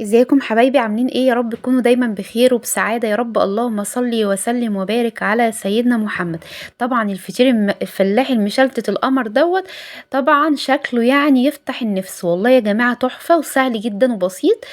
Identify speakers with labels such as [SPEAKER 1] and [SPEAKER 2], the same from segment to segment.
[SPEAKER 1] ازيكم حبايبي؟ عاملين ايه؟ يا رب تكونوا دايما بخير وبسعادة يا رب. اللهم صل وسلم وبارك على سيدنا محمد. طبعا الفطير الفلاحي المشلتت القمر دوت طبعا شكله يفتح النفس، والله يا جماعة تحفة وسهل جدا وبسيط.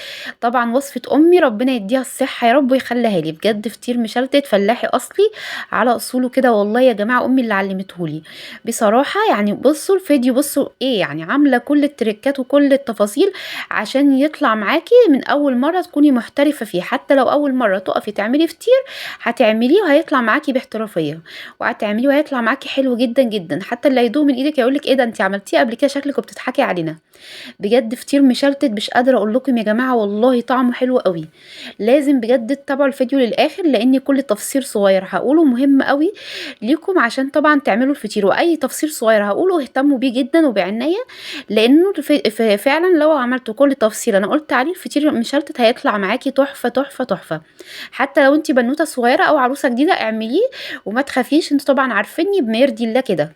[SPEAKER 1] طبعا وصفة امي ربنا يديها الصحة يا رب ويخليها لي، بجد فطير مشلتت فلاحي اصلي على اصوله كده، والله يا جماعة امي اللي علمتهولي بصراحة. بصوا الفيديو، بصوا ايه عاملة كل التريكات وكل التفاصيل عشان يطلع معاكي من اول مرة تكوني محترفة فيه. حتى لو اول مرة تقفي تعملي فطير هتعمليه وهيطلع معاكي باحترافية، وهتعمليه وهيطلع معاكي حلو جدا جدا. حتى اللي هيدوق من ايدك هيقولك ايه ده انت عملتيه قبل كده، شكلك وبتضحكي علينا. بجد فطير مشلتت مش قادرة اقول لكم يا جماعة، والله طعمه حلو قوي. لازم بجد تتابعوا الفيديو للاخر لان كل تفصيل صغير هقوله مهم قوي ليكم عشان طبعا تعملوا الفطير. واي تفصيل صغير هقوله اهتموا بيه جدا وبعناية، لانه فعلا لو عملتوا كل تفصيل انا قلت عليه الفطير مشلتت هيطلع معاكي تحفة تحفة تحفة. حتى لو انت بنوتة صغيرة او عروسة جديدة اعمليه وما تخافيش، انتوا طبعا عارفيني بما يرضي الله كده،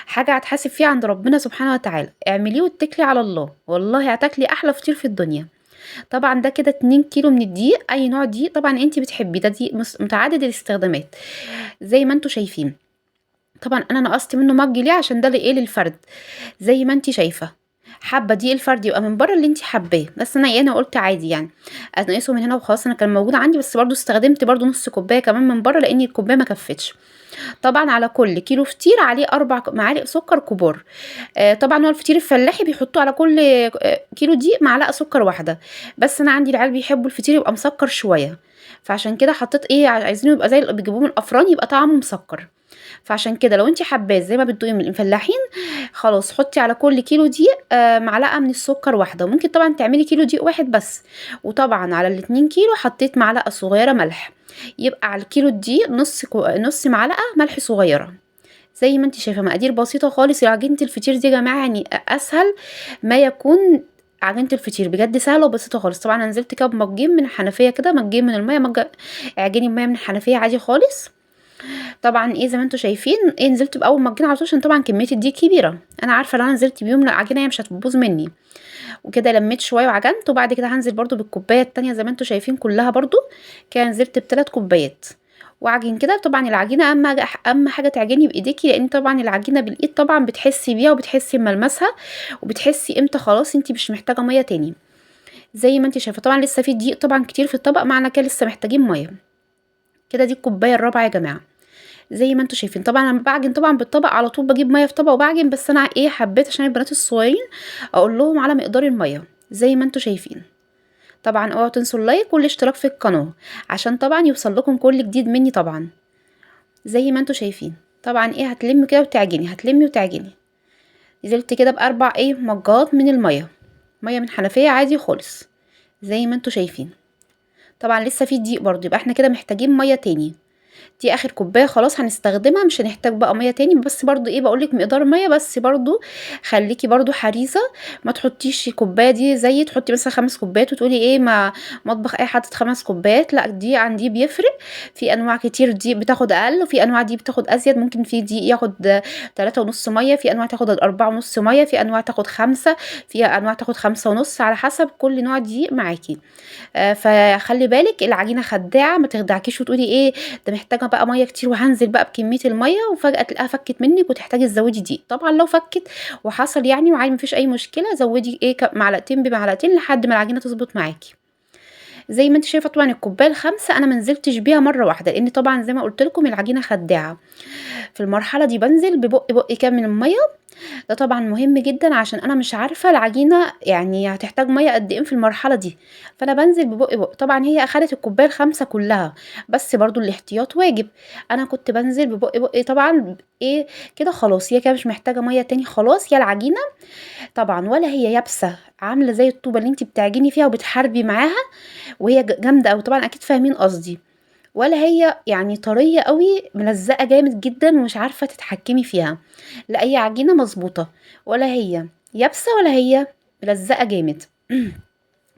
[SPEAKER 1] حاجة هتحاسب فيها عند ربنا سبحانه وتعالى. اعمليه واتكلي على الله، والله هتاكلي احلى فطير في الدنيا. طبعا ده كده 2 كيلو من الدقيق، اي نوع دقيق طبعا انت بتحبيه، ده دقيق متعدد الاستخدامات زي ما انتوا شايفين. طبعا انا نقصت منه مج ليه؟ عشان ده لايه؟ للفرد زي ما انت شايفه. حابة دقيق الفرد يبقى من بره اللي انت حباه، بس انا ايه، انا قلت عادي انقصه من هنا وخلاص، انا كان موجود عندي، بس برضو استخدمت برضو نص كوباية كمان من بره لان الكوباية ما كفتش. طبعا على كل كيلو فطير عليه 4 معالق سكر كبار. طبعا هو الفطير الفلاحي بيحطوه على كل كيلو دقيق معلقه سكر واحدة، بس انا عندي العيال بيحبوا الفطير يبقى مسكر شوية، فعشان كده حطيت ايه، عايزينه يبقى زي اللي بيجيبوه من الافران يبقى طعمه مسكر. فعشان كده لو انت حباه زي ما بتدوقي من الفلاحين خلاص حطي على كل كيلو دقيق، معلقه من السكر واحدة. ممكن طبعا تعملي كيلو دقيق واحد بس. وطبعا على الاتنين كيلو حطيت معلقه صغيرة ملح، يبقى على الكيلو الدقيق نص معلقه ملح صغيرة زي ما انت شايفه. مقادير بسيطة خالص. عجينه الفطير دي يا جماعة اسهل ما يكون، عجينه الفطير بجد سهلة وبسيطة خالص. طبعا انا نزلت كده بمجين من الحنفية كده، مجين من المية، مج اعجني المية من الحنفية عادي خالص. طبعا ايه زي ما انتوا شايفين ايه، نزلت باول مجين على طول عشان طبعا كمية الدقيق كبيرة، انا عارفه لو انا نزلت بيهم العجينة هي مش هتبوظ مني. وكده لميت شوية وعجنت، وبعد كده هنزل برضو بالكوبايه التانية زي ما انتوا شايفين كلها برضو كده نزلت بثلاث كوبايات وعجين كده. طبعا العجينة اهم حاجة تعجني بايديكي، لان طبعا العجينة بالايد طبعا بتحسي بيها وبتحسي بملمسها وبتحسي امتى خلاص انتي مش محتاجه مية تاني زي ما انتي شايفه. طبعا لسه في دقيق طبعا كتير في الطبق، معنى كده لسه محتاجين مية كده. دي الكوباية الرابعة يا جماعة زي ما انتوا شايفين. طبعا انا بعجن طبعا بالطبق على طول، بجيب مية في طبق وبعجن، بس انا ايه حبيت عشان البنات الصغيرين اقول لهم على مقدار المية زي ما انتوا شايفين. طبعا اوعوا تنسوا اللايك والاشتراك في القناة عشان طبعا يوصل لكم كل جديد مني. طبعا زي ما انتوا شايفين طبعا ايه هتلمي كده وتعجني، هتلمي وتعجني. نزلت كده باربع ايه مجات من المية، مية من حنفية عادي خالص زي ما انتوا شايفين. طبعا لسه في دقيق برضو، يبقى احنا كده محتاجين مية تاني. دي اخر كوباية خلاص هنستخدمها، مش هنحتاج بقى مية تاني. بس برضو ايه بقولك مقدار مية، بس برضو خليكي برضو حريصة ما تحطيش الكوباية دي زي تحطي مثلا 5 كوبايات وتقولي ايه ما مطبخ اي حاطط 5 كوبايات، لا دي عندي بيفرق. في انواع كتير دي بتاخد اقل، وفي انواع دي بتاخد ازيد. ممكن في دي ياخد تلاتة ونص مية، في انواع تاخد أربعة ونص مية، في انواع تاخد 5، في انواع تاخد خمسة ونص، على حسب كل نوع دي معاكي. فخلي بالك العجينة خداعة، ما تخدعكيش وتقولي ايه ده محتاجة بقى مية كتير وهنزل بقى بكمية المية، وفجأة تلاقيها فكت منك وتحتاجي تزودي دقيق. طبعا لو فكت وحصل وعادي مفيش اي مشكلة، زودي ايه معلقتين بمعلقتين لحد ما العجينة تظبط معاكي زي ما انت شايفة. طبعا الكوباية ال5 انا ما نزلتش بيها مرة واحدة، لان طبعا زي ما قلت لكم العجينة خداعة. في المرحلة دي بنزل ببق بق كام من المية، ده طبعا مهم جدا عشان انا مش عارفة العجينة هتحتاج مية قد ايه في المرحلة دي، فانا بنزل ببق بق. طبعا هي اخدت الكوباية ال5 كلها، بس برضو الاحتياط واجب، انا كنت بنزل ببق بق طبعا ايه كده خلاص هي كده مش محتاجة مية تاني خلاص. يا العجينة طبعا ولا هي يابسة عاملة زي الطوبة اللي انت بتعجني فيها وبتحاربي معاها وهي جامدة اوي، طبعا اكيد فاهمين قصدي، ولا هي طرية قوي ملزقة جامد جدا ومش عارفة تتحكمي فيها. لا هي عجينة مظبوطة، ولا هي يابسة ولا هي ملزقة جامد.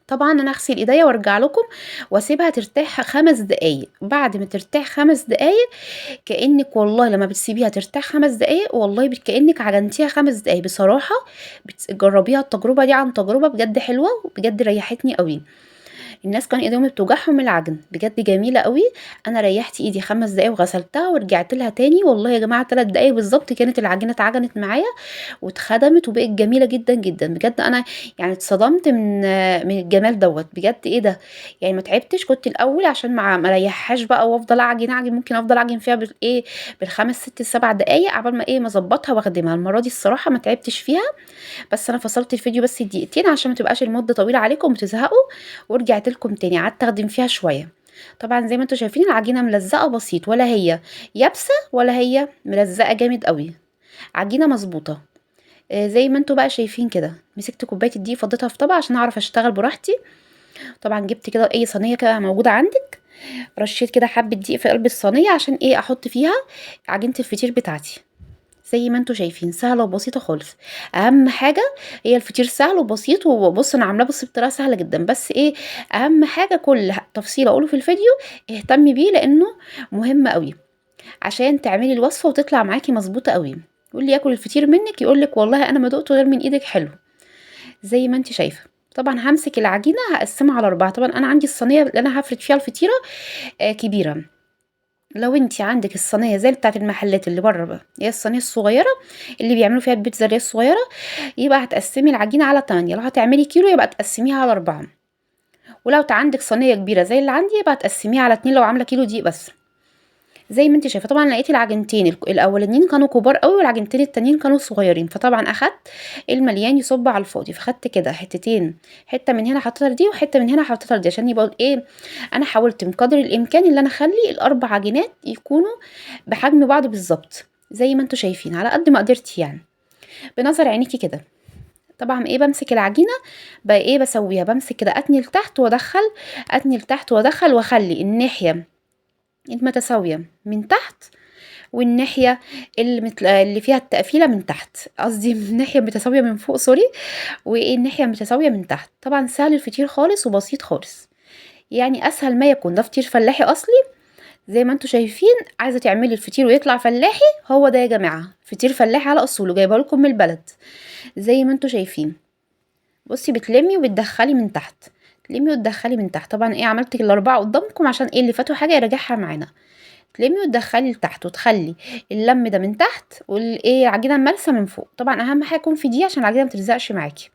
[SPEAKER 1] طبعا انا اغسل ايديا وارجع لكم واسيبها ترتاح 5 دقايق. بعد ما ترتاح 5 دقايق كانك والله لما بتسيبيها ترتاح 5 دقايق والله كانك عجنتيها 5 دقايق. بصراحة جربيها التجربة دي عن تجربة بجد حلوة وبجد ريحتني قوي. الناس كان ايديهم بتوجعهم من العجن، بجد جميلة قوي. انا ريحت ايدي 5 دقايق وغسلتها ورجعت لها تاني، والله يا جماعة 3 دقايق بالظبط كانت العجينة اتعجنت معايا واتخدمت وبقت جميلة جدا جدا. بجد انا يعني اتصدمت من الجمال دوت، بجد ايه ده يعني، ما تعبتش. كنت الاول عشان ما اريحهاش بقى وافضل اعجن اعجن، ممكن افضل اعجن فيها بالايه بالخمس ست سبع دقايق عبال ما ايه ما اظبطها واخدمها. المرة دي الصراحة ما تعبتش فيها، بس انا فصلت الفيديو بس دقيقتين عشان ما تبقاش المدة طويلة عليكم وتزهقوا، ورجعت لكم تاني قعدت اخدم فيها شوية. طبعا زي ما انتم شايفين العجينة ملزقه بسيط، ولا هي يابسة ولا هي ملزقه جامد قوي، عجينه مظبوطة. زي ما انتم بقى شايفين كده. مسكت كوباية الدقيق فضيتها في طبق عشان اعرف اشتغل براحتي. طبعا جبت كده اي صينية كده موجودة عندك، رشيت كده حبه دقيق في قلب الصينية عشان ايه احط فيها عجينه الفطير بتاعتي. زي ما انتم شايفين سهلة وبسيطة خالص. اهم حاجة هي الفطير سهل وبسيط، وبص انا عاملاه بس بطريقة سهلة جدا، بس ايه اهم حاجة كل تفصيل اقوله في الفيديو اهتمي بيه لانه مهم قوي عشان تعملي الوصفة وتطلع معاكي مظبوطة قوي. واللي ياكل الفطير منك يقولك والله انا ما دقته غير من ايدك حلو. زي ما انت شايفه. طبعا همسك العجينة هقسمها على 4. طبعا انا عندي الصينية اللي انا هفرد فيها الفطيره كبيرة. لو انت عندك الصينية زي بتاعه المحلات اللي بره بقى، هي الصينية الصغيرة اللي بيعملوا فيها البيتزا اللي هي الصغيرة، يبقى هتقسمي العجينة على 8. لو هتعملي كيلو يبقى تقسميها على 4، ولو عندك صينية كبيرة زي اللي عندي يبقى هتقسميها على 2 لو عامله كيلو دقيق بس. زي ما انت شايفه. طبعا لقيت العجينتين الاولانيين كانوا كبار قوي والعجينتين التانيين كانوا صغيرين، فطبعا اخدت المليان يصب على الفاضي، فخدت كده حتتين، حتة من هنا حطيتها لدي وحتة من هنا حطيتها لدي، عشان يبقوا ايه انا حاولت بقدر الامكان ان انا اخلي ال4 عجينات يكونوا بحجم بعض بالظبط زي ما انتوا شايفين، على قد ما قدرت يعني بنظر عينيكي كده. طبعا ايه بمسك العجينة بقى ايه بسويها، بمسك كده اتني لتحت وادخل، اتني لتحت وادخل، واخلي الناحية المتساويه من تحت والناحية اللي فيها التقفيله من تحت، قصدي الناحية المتساويه من فوق سوري، وايه الناحية المتساويه من تحت. طبعا سهل الفطير خالص وبسيط خالص، يعني اسهل ما يكون. ده فطير فلاحي اصلي زي ما انتوا شايفين. عايزه تعملي الفطير ويطلع فلاحي، هو ده يا جماعة، فطير فلاحي على اصوله، جايبه لكم من البلد زي ما انتوا شايفين. بصي بتلمي وبتدخلي من تحت، تلمي وتدخلي من تحت. طبعا ايه عملت ال4 قدامكم عشان ايه اللي فاتوا حاجة يراجعها معانا. تلمي وتدخلي لتحت وتخلي اللم ده من تحت والايه العجينة الملسه من فوق. طبعا اهم حاجة يكون في دي عشان العجينة ما تلزقش معاكي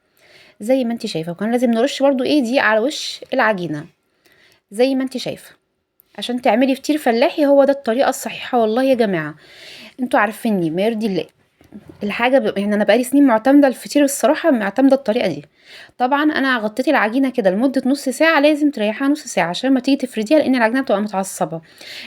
[SPEAKER 1] زي ما انت شايفه. وكمان لازم نرش برده ايه دي على وش العجينة زي ما انت شايفه عشان تعملي فطير فلاحي. هو ده الطريقة الصحيحة والله يا جماعة، انتوا عارفيني ما يرضي الله الحاجة يعني انا بقالي سنين معتمدة الفطير الصراحة، معتمدة الطريقة دي. طبعا انا غطيت العجينة كده لمدة نص ساعة، لازم تريحها نص ساعة عشان ما تيجي تفرديها لان العجينة بتبقى متعصبه،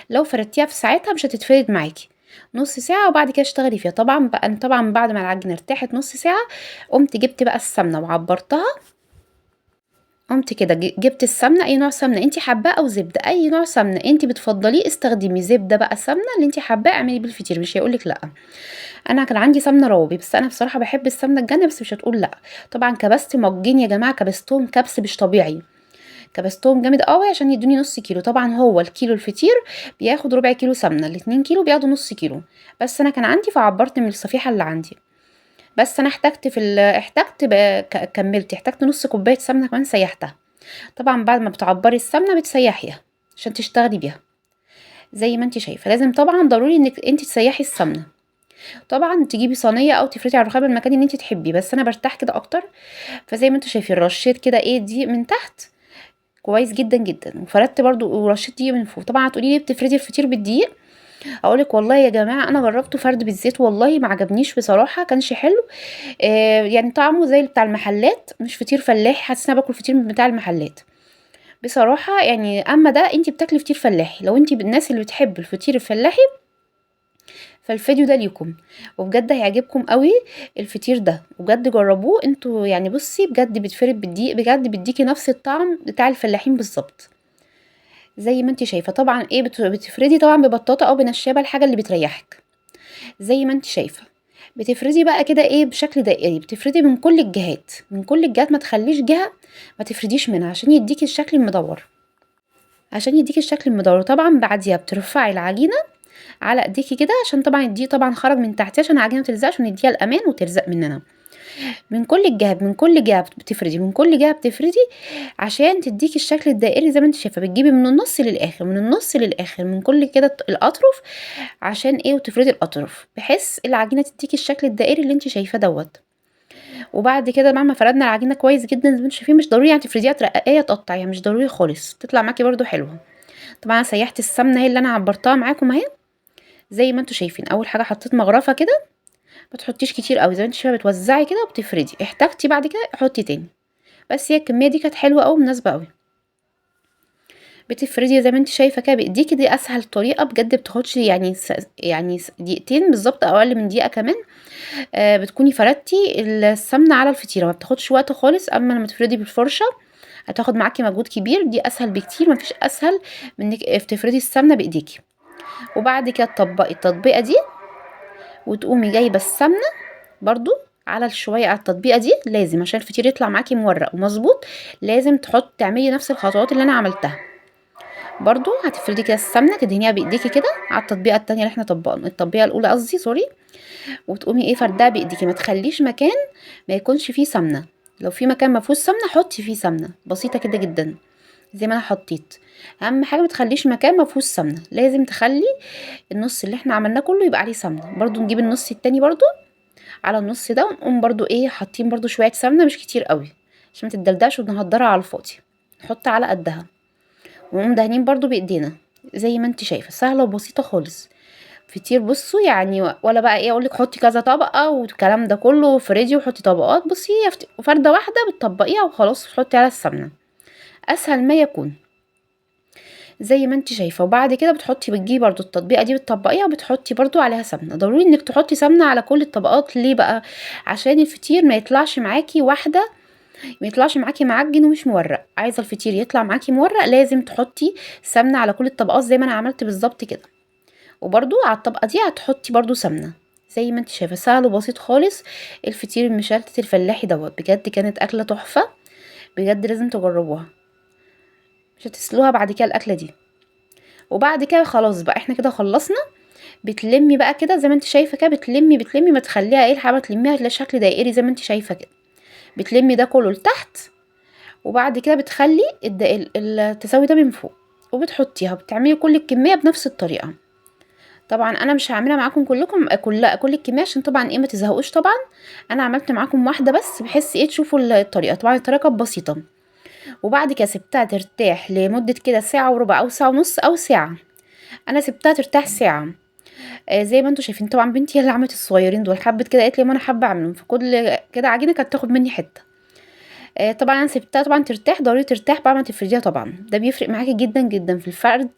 [SPEAKER 1] لو فردتيها في ساعتها مش هتتفرد معاكي. نص ساعة وبعد كده اشتغلي فيها. طبعا بعد ما العجينة ارتاحت نص ساعة قمت جبت بقى السمنة وعبرتها. قمت كده جبت السمنة، اي نوع سمنه انت حباه او زبدة، اي نوع سمنه انت بتفضليه استخدمي، زبدة بقى سمنه اللي انت حباه اعملي بالفطير مش هيقولك لا. انا كان عندي سمنه روابي بس انا بصراحة بحب السمنة الجنة، بس مش هتقول لا. طبعا كبست مجين يا جماعة، كبستهم كبس مش طبيعي، كبستهم جامد قوي عشان يدوني نص كيلو. طبعا هو الكيلو الفطير بياخد ربع كيلو سمنه، ال2 كيلو بياخدوا نص كيلو، بس انا كان عندي فعبرت من الصفيحه اللي عندي. بس انا احتجت في احتجت كملت، احتجت نص كوباية سمنه كمان سيحتها. طبعا بعد ما بتعبري السمنة بتسيحيها عشان تشتغلي بيها زي ما انت شايفه. لازم طبعا ضروري انك انت تسيحي السمنة. طبعا تجيبي صينية او تفردي على الرخام المكان اللي انت تحبيه، بس انا برتاح كده اكتر. فزي ما انتوا شايفين رشيت كده ايه دي من تحت كويس جدا جدا، وفردت برضو ورشيت دي من فوق. طبعا هتقولي لي بتفردي الفطير بالدقيق، اقولك والله يا جماعة انا جربته فرد بالزيت والله ما عجبنيش بصراحة، كانش حلو، يعني طعمه زي بتاع المحلات، مش فطير فلاحي، حاسه انا باكل فطير بتاع المحلات بصراحة يعني. اما ده انت بتاكلي فطير فلاحي، لو انت بالناس اللي بتحب الفطير الفلاحي فالفيديو ده ليكم، وبجد هيعجبكم قوي الفطير ده، وبجد جربوه انتوا يعني. بصي بجد بيتفرد بالدقيق، بجد بيديكي نفس الطعم بتاع الفلاحين بالظبط زي ما انت شايفه. طبعا ايه بتفردي طبعا ببطاطا او بنشابه، الحاجة اللي بتريحك زي ما انت شايفه. بتفردي بقى كده ايه بشكل دائري، بتفردي من كل الجهات، من كل الجهات، ما تخليش جهة ما تفرديش منها عشان يديكي الشكل المدور، عشان يديكي الشكل المدور. طبعا بعديها بترفعي العجينة على ايديكي كده عشان طبعا الدقيق طبعا خرج من تحتها عشان العجينة ما تلزقش، ونديها الامان وتلزق مننا. من كل الجهات، من كل جهة بتفردي، من كل جهة بتفردي عشان تديكي الشكل الدائري زي ما انت شايفه. بتجيبي من النص للاخر، من النص للاخر، من كل كده الاطرف، عشان ايه؟ وتفردي الاطراف بحيث العجينة تديكي الشكل الدائري اللي انت شايفاه دوت. وبعد كده بعد ما فردنا العجينة كويس جدا زي ما انتم شايفين، مش ضروري يعني تفرديها ترققيها تقطعيها، مش ضروري خالص، تطلع معاكي برده حلوة. طبعا انا سيحت السمنة هي اللي انا عبرتها معاكم اهي زي ما انتم شايفين. اول حاجة حطيت مغرفه كده، ما تحطيش كتير قوي زي ما انت شايفه، بتوزعي كده وبتفردي. احتاجتي بعد كده حطي تاني، بس هي الكمية دي كانت حلوة قوي مناسبة قوي. بتفردي زي ما انت شايفه كده بايديكي، دي اسهل طريقه بجد، بتاخدش يعني دقيقتين بالظبط او اقل من دقيقة كمان. بتكوني فردتي السمنة على الفطيره، ما بتاخدش وقت خالص. اما لما تفردي بالفرشه هتاخد معاكي مجهود كبير، دي اسهل بكتير، مفيش اسهل من انك تفردي السمنة بايديكي. وبعد كده تطبقي التطبيقه دي، وتقومي جايبه السمنة برضو على الشويه على التطبيقه دي، لازم عشان الفطير يطلع معاكي مورق ومظبوط لازم تعملي نفس الخطوات اللي انا عملتها. برضو هتفردي كده السمنة، تدهنيها بايديكي كده على التطبيقه التانية اللي احنا طبقنا، التطبيقه الاولى قصدي سوري، وتقومي ايه فردها بايديكي. ما تخليش مكان ما يكونش فيه سمنه، لو في مكان ما فيهوش سمنه حطي فيه سمنه بسيطة كده جدا زي ما انا حطيت. اهم حاجة ما تخليش مكان ما فيهوش سمنه، لازم تخلي النص اللي احنا عملناه كله يبقى عليه سمنه. برضو نجيب النص التاني برضو على النص ده، ونقوم برضو ايه حاطين برضو شوية سمنه مش كتير قوي عشان ما تتدلدلش ونهدرها على الفاضي، نحط على قدها، ونقوم دهنين برضو بايدينا زي ما انت شايفه. سهلة وبسيطة خالص فطير. بصوا يعني ولا بقى ايه اقولك حطي كذا طبقه والكلام ده كله، فريدي وحطي طبقات. بصي هي فرده واحدة بتطبقيها وخلاص، تحطي على السمنة، اسهل ما يكون زي ما انت شايفه. وبعد كده بتجيبي برضو التطبيقه دي بتطبقيها وبتحطي برضو عليها سمنه. ضروري انك تحطي سمنه على كل الطبقات، ليه بقى؟ عشان الفطير ما يطلعش معاكي واحدة، ما يطلعش معاكي معجن ومش مورق. عايزه الفطير يطلع معاكي مورق لازم تحطي سمنه على كل الطبقات زي ما انا عملت بالظبط كده. وبرضو على الطبقة دي هتحطي برضو سمنه زي ما انت شايفه. سهل وبسيط خالص الفطير المشلتت الفلاحي دوت، بجد كانت اكله تحفة، بجد لازم تجربوها، مش هتسلوها بعد كده الاكلة دي. وبعد كده خلاص بقى احنا كده خلصنا. بتلمي بقى كده زي ما انت شايفه كده، بتلمي ما تخليها ايه الحبة، تلميها تلاقي شكل دائري زي ما انت شايفه كده. بتلمي ده كله لتحت، وبعد كده بتخلي التساوي ده من فوق وبتحطيها. بتعملي كل الكمية بنفس الطريقة. طبعا انا مش هعملها معاكم كلكم كل الكمية عشان طبعا ايه ما تزهقوش. طبعا انا عملت معاكم واحدة بس بحيث ايه تشوفوا الطريقة. طبعا الطريقة بسيطة. وبعد كده سبتها ترتاح لمدة كده ساعة وربع او ساعة ونص او ساعة. انا سبتها ترتاح ساعة زي ما انتم شايفين. طبعا بنتي هي اللي عملت الصغيرين دول، حبت كده قالت لي ما انا حابة اعملهم، فكل كده عجينه كانت تاخد مني حتة. طبعا انا سبتها طبعا ترتاح، ضروري ترتاح بعد ما تفرديها. طبعا ده بيفرق معاكي جدا جدا في الفرد،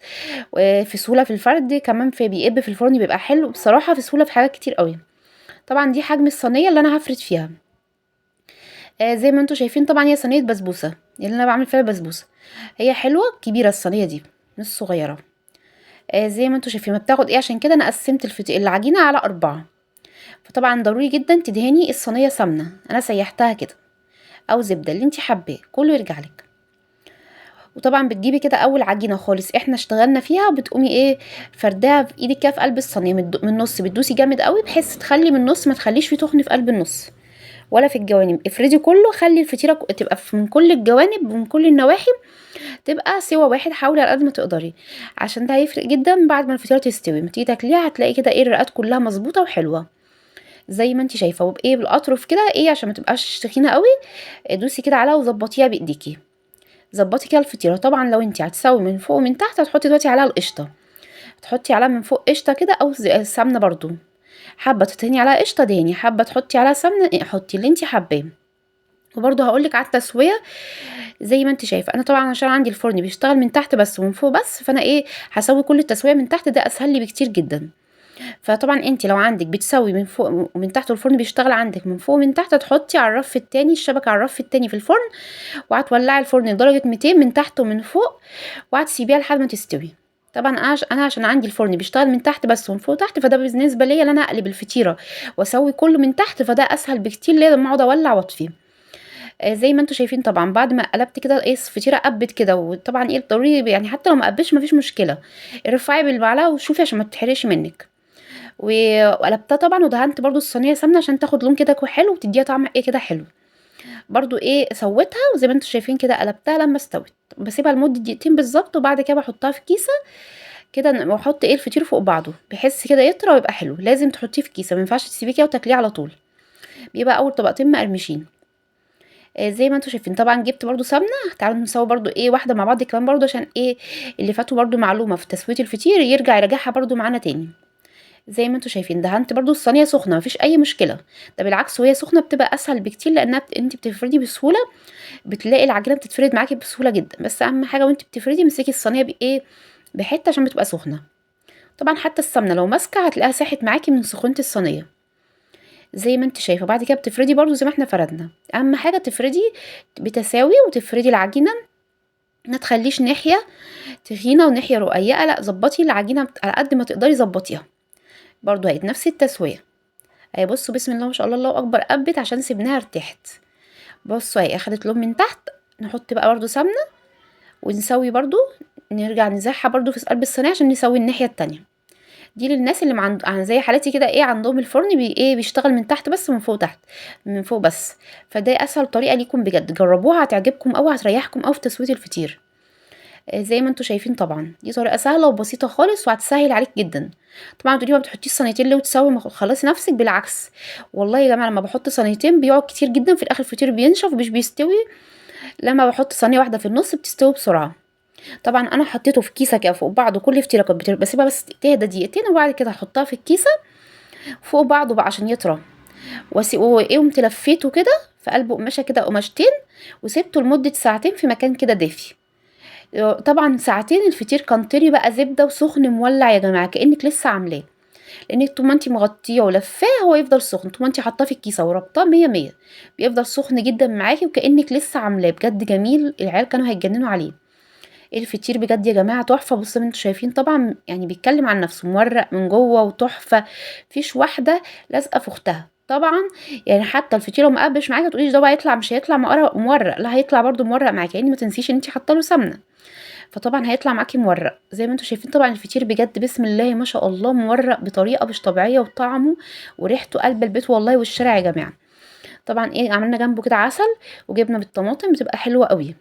[SPEAKER 1] في سهولة في الفرد، كمان في بيقب في الفرن بيبقى حلو بصراحة، في سهولة في حاجات كتير قوي. طبعا دي حجم الصينية اللي انا هفرد فيها زي ما انتم شايفين. طبعا هي صينية بسبوسه اللي انا بعمل فيها البسبوسه، هي حلوة كبيرة الصينية دي مش صغيرة زي ما انتم شايفين. ما بتاخد ايه، عشان كده انا قسمت العجينة على 4. فطبعا ضروري جدا تدهني الصينية سمنه، انا سيحتها كده او زبدة اللي انت حباه، كله يرجع لك. وطبعا بتجيبي كده اول عجينه خالص احنا اشتغلنا فيها، وبتقومي ايه فرداها في ايدك كده في قلب الصينية من النص، بتدوسي جامد قوي بحيث تخلي من النص، ما تخليش فيه تخن في قلب النص ولا في الجوانب. افردي كله، خلي الفطيره تبقى من كل الجوانب ومن كل النواحي، تبقى سوا واحد. حاولي على قد ما تقدري عشان ده هيفرق جدا بعد ما الفطيره تستوي. لما تيجي تاكليها هتلاقي كده ايه الرقات كلها مظبوطة وحلوه زي ما انت شايفه. وبايه بالاطرف كده ايه عشان ما تبقاش تخينة قوي، دوسي كده عليها وظبطيها بايديكي، ظبطي كده الفطيره. طبعا لو انت هتسوي من فوق ومن تحت هتحطي دلوقتي عليها القشطه، تحطي عليها من فوق قشطه كده او سمنه برضو. حابة تدهني عليها قشطه دهني، حابة تحطي عليها سمنه حطي اللي انت حباه. وبرضو هقولك على التسوية زي ما انت شايفه. انا طبعا عشان عندي الفرن بيشتغل من تحت بس ومن فوق بس، فانا ايه هسوي كل التسوية من تحت، ده اسهل لي بكتير جدا. فطبعا انت لو عندك بتسوي من فوق ومن تحت والفرن بيشتغل عندك من فوق ومن تحت، تحطي على الرف التاني الشبكة على الرف التاني في الفرن، وهتولعي الفرن لدرجة 200 من تحت ومن فوق، وهتسيبيها لحد ما تستوي. طبعا انا عشان عندي الفرن بيشتغل من تحت بس ومن فوق تحت، فده بالنسبة ليا ان انا اقلب الفطيره واسوي كله من تحت، فده اسهل بكتير ليا لما اقعد اولع واطفي. زي ما انتم شايفين. طبعا بعد ما قلبت كده ايه الفطيره قبت كده، وطبعا ايه ضروري يعني حتى لو ما قبتش مفيش مشكلة، ارفعي بالمعلقه وشوفي عشان ما تتحرقش منك. وقلبتها طبعا، ودهنت برده الصينية سمنه عشان تاخد لون كده حلو وتديها طعم ايه كده حلو. برده ايه سويتها، وزي ما انتم شايفين كده قلبتها لما استوت، بسيبها لمدة دقيقتين بالظبط، وبعد كده بحطها في كيسه كده، واحط ايه الفطير فوق بعضه بحيث كده يطرى ويبقى حلو. لازم تحطيه في كيسه، ما ينفعش تسيبيه كده وتاكليه على طول، بيبقى اول طبقتين مقرمشين. زي ما انتم شايفين. طبعا جبت برده سمنه، تعالوا نسوي برده ايه واحدة مع بعض كمان برده، عشان ايه اللي فاتوا برده معلومة في تسويه الفطير يرجع يراجعها برده معانا تاني. زي ما انتم شايفين دهنت برده الصينية سخنة، مفيش اي مشكلة، ده بالعكس وهي سخنة بتبقى اسهل بكتير، لانها انت بتفردي بسهولة، بتلاقي العجينة بتتفرد معاكي بسهولة جدا. بس اهم حاجة وانت بتفردي امسكي الصينية بايه، بحته عشان بتبقى سخنة. طبعا حتى السمنة لو ماسكه هتلاقيها ساحت معاكي من سخونة الصينية زي ما انت شايفه. بعد كده بتفردي برده زي ما احنا فردنا، اهم حاجة تفردي بتساوي، وتفردي العجينة ما تخليش ناحية تخينة وناحية رقيقه، لا ظبطي العجينة على قد ما تقدري ظبطيها برده اهي نفس التسوية اهي. بصوا بسم الله ما شاء الله الله اكبر، قبت عشان سيبناها ارتاحت. بصوا اهي اخدت لون من تحت، نحط بقى برده سمنه ونسوي برده، نرجع نزحها برده في قلب الصينية عشان نسوي الناحية التانية. دي للناس اللي زي حالتي كده ايه عندهم الفرن بي ايه بيشتغل من تحت بس ومن فوق تحت من فوق بس، فده اسهل طريقه ليكم بجد، جربوها هتعجبكم قوي، هتريحكم قوي في تسويه الفطير. زي ما انتم شايفين. طبعا دي طريقه سهلة وبسيطة خالص وهتسهل عليك جدا. طبعا تقولي ما بتحطيش صينيتين ليه وتسوي ما خلصي نفسك، بالعكس والله يا جماعة لما بحط صينيتين بيقعد كتير جدا، في الاخر الفطير بينشف ومش بيستوي. لما بحط صينية واحدة في النص بتستوي بسرعة. طبعا انا حطيته في كيسه كده فوق بعض، كل فطيره كنت بسيبها بس تهدى دقيقتين، وبعد كده احطها في الكيسة فوق بعضه بقى عشان يطرى، وايه قمت لفيته كده في قلبه قماشة كده قماشتين، وسبته لمدة ساعتين في مكان كده دافي. طبعا ساعتين الفطير كان طري بقى زبدة وسخن مولع يا جماعة، كانك لسه عاملاه، لان طول ما انت مغطيه ولفاه هو يفضل سخن، طول ما انت حاطاه في الكيسة وربطاه مية مية بيفضل سخن جدا معاكي وكانك لسه عاملاه. بجد جميل، العيال كانوا هيتجننوا عليه. الفطير بجد يا جماعة تحفة. بصوا انتوا شايفين طبعا يعني بيتكلم عن نفسه، مورق من جوه وتحفه، مفيش واحدة لازقه في اختها. طبعا يعني حتى الفطير لو ما قبش معاكي تقوليش ده هيطلع مش هيطلع مورق، لا هيطلع برده مورق معاكي، يعني ما تنسيش ان انت حاطه له سمنه، فطبعا هيطلع معاكي مورق زي ما انتوا شايفين. طبعا الفطير بجد بسم الله ما شاء الله مورق بطريقة مش طبيعية، وطعمه وريحته قلب البيت والله والشارع يا جماعة. طبعا ايه عملنا جنبه كده عسل وجبنه بالطماطم، بتبقى حلوة قوي.